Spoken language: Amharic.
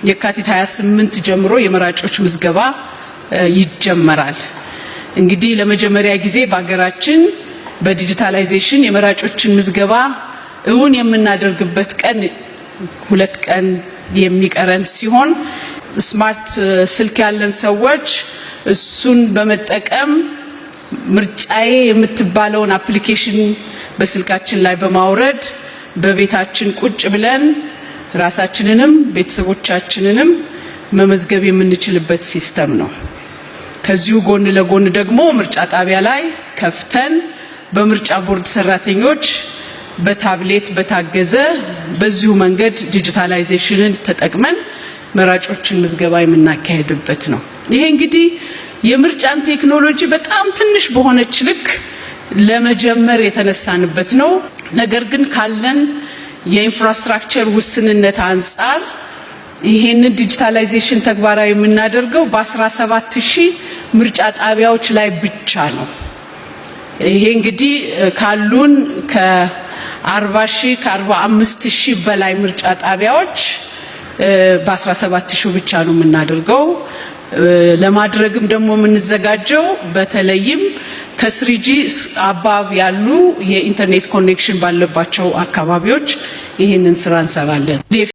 የካቲት 28 ጀምሮ የመራጮች ምዝገባ ይጀመራል። እንግዲህ ለመጀመሪያ ጊዜ በሀገራችን በ digitalization የመራጮችን ምዝገባ እውን የምናደርግበት ቀን 2 ቀን የሚቀረን ሲሆን፣ smart ስልክ ያለን ሰዎች እሱን በመጠቀም ምርጫዬ የምትባለውን application በስልካችን ላይ በማውረድ በቤታችን ቁጭ ብለን ራሳችንንም ቤተሰቦቻችንንም መመዝገብ የምንችልበት system ነው። ከዚሁ ጎን ለጎን ደግሞ ምርጫ ጣቢያ ላይ ከፍተን በምርጫ ቦርድ ሰራተኞች በታብሌት በታገዘ በዚሁ መንገድ digitalization ን ተጠቅመን መራጮችን ምዝገባ የምናካሄድበት ነው። ይሄ እንግዲህ የምርጫን ቴክኖሎጂ በጣም ትንሽ በሆነች ልክ ለመጀመር የተነሳንበት ነው። ነገር ግን ካለን የ infrastructure ውስንነት አንጻር ይሄንን digitalization ተግባራዊ የምናደርገው በ17 ሺህ ምርጫ ጣቢያዎች ላይ ብቻ ነው። ይሄ እንግዲህ ካሉን ከ40 ሺህ፣ ከ45 ሺህ በላይ ምርጫ ጣቢያዎች በ17 ሺህ ብቻ ነው የምናደርገው። ለማድረግም ደግሞ የምንዘጋጀው በተለይም ከ 3G above ያሉ የኢንተርኔት connection ባለባቸው አካባቢዎች ይህንን ስራ እንሰራለን።